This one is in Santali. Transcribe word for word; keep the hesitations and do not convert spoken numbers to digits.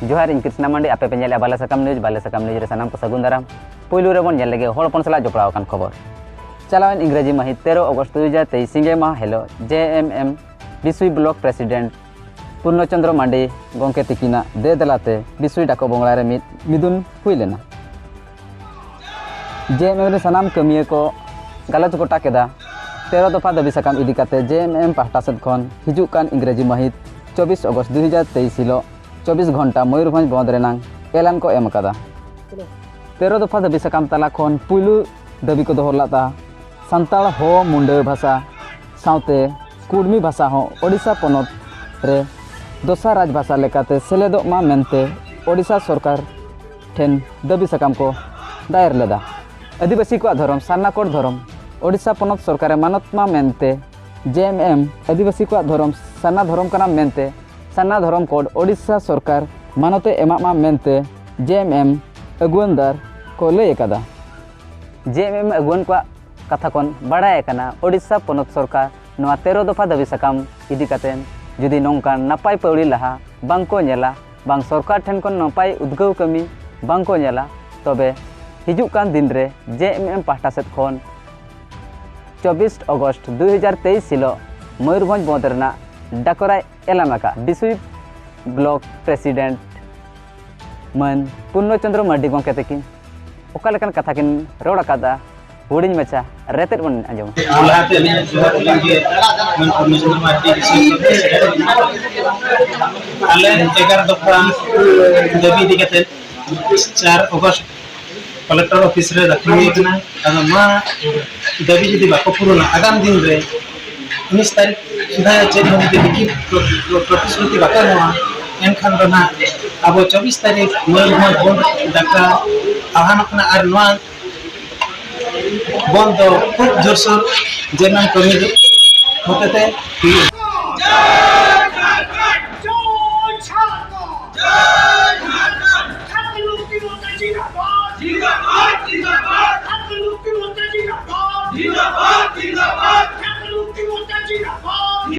ᱡᱚᱦᱟᱨ, ᱤᱧ ᱠᱨᱤᱥᱱᱟ ᱢᱟᱱᱰᱤ, ᱟᱯᱮ ᱯᱮ ᱧᱮᱞᱮᱫᱼᱟ ᱵᱟᱞᱮ ᱥᱟᱠᱟᱢ ᱱᱤᱭᱩᱡᱽ᱾ ᱵᱟᱞᱮ ᱥᱟᱠᱟᱢ ᱱᱤᱭᱩᱡᱽ ᱨᱮ ᱥᱟᱱᱟᱢ ᱠᱚ ᱥᱟᱹᱜᱩᱱ ᱫᱟᱨᱟᱢ᱾ ᱯᱩᱭᱞᱩ ᱨᱮᱵᱚᱱ ᱧᱮᱞ ᱞᱮᱜᱮ ᱦᱚᱲ ᱦᱚᱯᱚᱱ ᱥᱟᱞᱟᱜ ᱡᱚᱯᱲᱟᱣ ᱟᱠᱟᱱ ᱠᱷᱚᱵᱚᱨ᱾ ᱪᱟᱞᱟᱣᱮᱱ ᱤᱝᱨᱮᱡᱤ ᱢᱟᱹᱦᱤᱛ ᱛᱮᱨᱚ ᱚᱜᱚᱥᱴ ᱫᱩ ᱦᱟᱡᱟᱨ ᱛᱮᱭᱤᱥ ᱥᱤᱸᱜᱮ ᱢᱟᱦᱟ ᱦᱤᱞᱳᱜ ᱡᱮ ᱮᱢ ᱮᱢ ᱵᱤᱥᱩᱭ ᱵᱞᱚᱠ ᱯᱨᱮᱥᱤᱰᱮᱱᱴ ᱯᱩᱨᱱᱚ ᱪᱚᱸᱫᱽᱨᱚ ᱢᱟᱱᱰᱤ ᱜᱚᱢᱠᱮ ᱛᱤᱠᱤᱱᱟᱜ ᱫᱮᱼᱫᱮᱞᱟᱛᱮ ᱵᱤᱥᱩᱭ ᱰᱟᱠᱚ ᱵᱚᱝᱜᱽᱞᱟ ᱨᱮ ᱢᱤᱫ ᱢᱤᱫᱩᱱ ᱦᱩᱭ ᱞᱮᱱᱟ᱾ ᱡᱮ ᱮᱢ ᱮᱢ ᱨᱮ ᱥᱟᱱᱟᱢ ᱠᱟᱹᱢᱤᱭᱟᱹ ᱠᱚ ᱜᱟᱞᱚᱪ ᱜᱚᱴᱟ ᱠᱮᱫᱟ ᱛᱮᱨᱚ ᱫᱚᱯᱷᱟ ᱫᱟᱹᱵᱤ ᱥᱟᱠᱟᱢ ᱤᱫᱤ ᱠᱟᱛᱮ᱾ ᱡᱮ ᱮᱢ ᱮᱢ ᱯᱟᱦᱴᱟ ᱥᱮᱫ ᱠᱷᱚᱱ ᱦᱤᱡᱩᱜ ᱠᱟᱱ ᱤᱝᱨᱮᱡᱤ ᱢᱟᱹᱦᱤᱛ ᱪᱚᱵᱵᱤᱥ ᱚᱜᱚᱥᱴ ᱫᱩ ᱦᱟᱡᱟᱨ ᱛᱮᱭᱤᱥ ᱦᱤᱞᱳᱜ ᱪᱚᱵᱵᱤᱥ ᱜᱷᱚᱱᱴᱟ ᱢᱚᱭᱩᱨᱵᱷᱚᱸᱡᱽ ᱵᱚᱱᱫᱷ ᱨᱮᱱᱟᱝ ᱮᱞᱟᱱ ᱠᱚ ᱮᱢ ᱟᱠᱟᱫᱟ᱾ ᱛᱮᱨᱚ ᱫᱚᱯᱷᱟ ᱫᱟᱹᱵᱤ ᱥᱟᱠᱟᱢ ᱛᱟᱞᱟ ᱠᱷᱚᱱ ᱯᱩᱭᱞᱩ ᱫᱟᱹᱵᱤ ᱠᱚ ᱫᱚᱦᱚ ᱞᱮᱫᱟ ᱥᱟᱱᱛᱟᱲ, ᱦᱳ, ᱢᱩᱱᱰᱟᱹ ᱵᱷᱟᱥᱟ ᱥᱟᱶᱛᱮ ᱠᱩᱲᱢᱤ ᱵᱷᱟᱥᱟ ᱦᱚᱸ ᱳᱰᱤᱥᱟ ᱯᱚᱱᱚᱛ ᱨᱮ ᱫᱚᱥᱟᱨ ᱨᱟᱡᱽ ᱵᱷᱟᱥᱟ ᱞᱮᱠᱟᱛᱮ ᱥᱮᱞᱮᱫᱚᱜ ᱢᱟ ᱢᱮᱱᱛᱮ ᱳᱰᱤᱥᱟ ᱥᱚᱨᱠᱟᱨ ᱴᱷᱮᱱ ᱫᱟᱹᱵᱤ ᱥᱟᱠᱟᱢ ᱠᱚ ᱫᱟᱭᱮᱨ ᱞᱮᱫᱟ᱾ ᱟᱹᱫᱤᱵᱟᱹᱥᱤ ᱠᱚᱣᱟᱜ ᱫᱷᱚᱨᱚᱢ ᱥᱟᱨᱱᱟ ᱠᱳᱰ ᱫᱷᱚᱨᱚᱢ ᱳᱰᱤᱥᱟ ᱯᱚᱱᱚᱛ ᱥᱚᱨᱠᱟᱨᱮ ᱢᱟᱱᱚᱛ ᱢᱟ ᱢᱮᱱᱛᱮ᱾ ᱡᱮ ᱮᱢ ᱮᱢ ᱟᱹᱫᱤᱵᱟᱹᱥᱤ ᱠᱚᱣᱟᱜ ᱫᱷᱚᱨᱚᱢ ᱥᱟᱨᱱᱟ ᱫᱷᱚᱨᱚᱢ ᱠᱟᱱᱟ ᱢᱮᱱᱛᱮ ᱥᱟᱨᱱᱟ ᱫᱷᱚᱨᱚᱢ ᱠᱳᱰ ᱳᱰᱤᱥᱟ ᱥᱚᱨᱠᱟᱨ ᱢᱟᱱᱚᱛᱮ ᱮᱢᱟᱜ ᱢᱟ ᱢᱮᱱᱛᱮ ᱡᱮ ᱮᱢ ᱮᱢ ᱟᱹᱜᱩᱣᱟᱹᱱᱫᱟᱨ ᱠᱚ ᱞᱟᱹᱭ ᱟᱠᱟᱫᱟ᱾ ᱡᱮ ᱮᱢ ᱮᱢ ᱟᱹᱜᱩᱣᱟᱹᱱ ᱠᱚᱣᱟᱜ ᱠᱟᱛᱷᱟ ᱠᱷᱚᱱ ᱵᱟᱲᱟᱭ ᱟᱠᱟᱱᱟ, ᱳᱰᱤᱥᱟ ᱯᱚᱱᱚᱛ ᱥᱚᱨᱠᱟᱨ ᱱᱚᱣᱟ ᱛᱮᱨᱚ ᱫᱚᱯᱷᱟ ᱫᱟᱹᱵᱤ ᱥᱟᱠᱟᱢ ᱤᱫᱤ ᱠᱟᱛᱮ ᱡᱩᱫᱤ ᱱᱚᱝᱠᱟᱱ ᱱᱟᱯᱟᱭ ᱯᱟᱹᱣᱲᱤ ᱞᱟᱦᱟ ᱵᱟᱝ ᱠᱚ ᱧᱮᱞᱟ, ᱵᱟᱝ ᱥᱚᱨᱠᱟᱨ ᱴᱷᱮᱱ ᱠᱷᱚᱱ ᱱᱟᱯᱟᱭ ᱩᱫᱽᱜᱟᱹᱣ ᱠᱟᱹᱢᱤ ᱵᱟᱝ ᱠᱚ ᱧᱮᱞᱟ, ᱛᱚᱵᱮ ᱦᱤᱡᱩᱜ ᱠᱟᱱ ᱫᱤᱱ ᱨᱮ ᱡᱮ ᱮᱢ ᱮᱢ ᱯᱟᱦᱴᱟ ᱥᱮᱫ ᱠᱷᱚᱱ ᱪᱚᱵᱵᱤᱥ ᱚᱜᱚᱥᱴ ᱫᱩ ᱦᱟᱡᱟᱨ ᱛᱮᱭᱤᱥ ᱦᱤᱞᱳᱜ ᱢᱚᱭᱩᱨᱵᱷᱚᱸᱡᱽ ᱵᱚᱱᱫᱷ ᱨᱮᱱᱟᱜ ᱰᱟᱠᱚᱨᱟᱭ ᱮᱞᱟᱱ ᱟᱠᱟᱫ ᱵᱤᱥᱩᱭ ᱵᱞᱚᱠ ᱯᱨᱮᱥᱤᱰᱮᱱᱴ ᱢᱟᱹᱱ ᱯᱩᱨᱱᱚ ᱪᱚᱸᱫᱽᱨᱚ ᱢᱟᱨᱰᱤ ᱜᱚᱢᱠᱮ ᱛᱟᱹᱠᱤᱱ ᱚᱠᱟ ᱞᱮᱠᱟᱱ ᱠᱟᱛᱷᱟ ᱠᱤᱱ ᱨᱚᱲ ᱟᱠᱟᱫᱟ, ᱦᱩᱰᱤᱧ ᱢᱟᱪᱷᱟ ᱨᱮᱛᱮᱫ ᱵᱚᱱ ᱟᱸᱡᱚᱢᱟ᱾ ᱞᱟᱦᱟᱛᱮ ᱟᱹᱞᱤᱧᱟᱜ ᱡᱚᱦᱟᱨ ᱟᱹᱞᱤᱧ ᱜᱮ ᱢᱟᱹᱱ ᱯᱩᱨᱱᱚ ᱪᱚᱸᱫᱽᱨᱚ ᱢᱟᱨᱰᱤ ᱵᱤᱥᱩᱭ ᱵᱞᱚᱠ ᱯᱨᱮᱥᱤᱰᱮᱱᱴ᱾ ᱟᱞᱮ ᱮᱜᱟᱨᱚ ᱫᱚᱯᱷᱟ ᱫᱟᱹᱵᱤ ᱤᱫᱤ ᱠᱟᱛᱮ ᱪᱟᱨ ᱚᱜᱚᱥᱴ ᱠᱚᱞᱮᱠᱴᱚᱨ ᱚᱯᱷᱤᱥ ᱨᱮ ᱫᱟᱠᱷᱤᱞ ᱦᱩᱭ ᱟᱠᱟᱱᱟ᱾ ᱟᱫᱚ ᱱᱚᱣᱟ ᱫᱟᱹᱵᱤ ᱡᱩᱫᱤ ᱵᱟᱠᱚ ᱯᱩᱨᱩᱱᱟ, ᱟᱜᱟᱢ ᱫᱤᱱ ᱨᱮ ᱩᱱᱤᱥ ᱛᱟᱹᱨᱤᱠᱷ ᱥᱩᱫᱷᱟ ᱪᱮᱫ ᱦᱚᱸ ᱡᱩᱫᱤ ᱞᱤᱠᱷᱤᱛ ᱯᱨᱚ-, ᱯᱨᱚ-, ᱯᱨᱚᱛᱤᱥᱨᱩᱛᱤ ᱵᱟᱠᱚ ᱮᱢᱚᱜᱼᱟ, ᱮᱱᱠᱷᱟᱱ ᱫᱚ ᱱᱟᱦᱟᱜ ᱟᱵᱚ ᱪᱚᱵᱵᱤᱥ ᱛᱟᱹᱨᱤᱠᱷ ᱢᱚᱭᱩᱨᱵᱷᱚᱸᱡᱽ ᱵᱚᱱᱫᱷ ᱰᱟᱠᱨᱟ ᱟᱦᱟᱱᱚᱜ ᱠᱟᱱᱟ᱾ ᱟᱨ ᱱᱚᱣᱟ ᱵᱚᱱᱫᱷ ᱫᱚ ᱠᱷᱩᱵ ᱡᱳᱨᱥᱳᱨ ᱡᱮᱱᱟᱢ ᱠᱟᱹᱢᱤ ᱫᱚ ᱦᱚᱛᱮᱛᱮ ᱦᱩᱭᱩᱜᱼᱟ᱾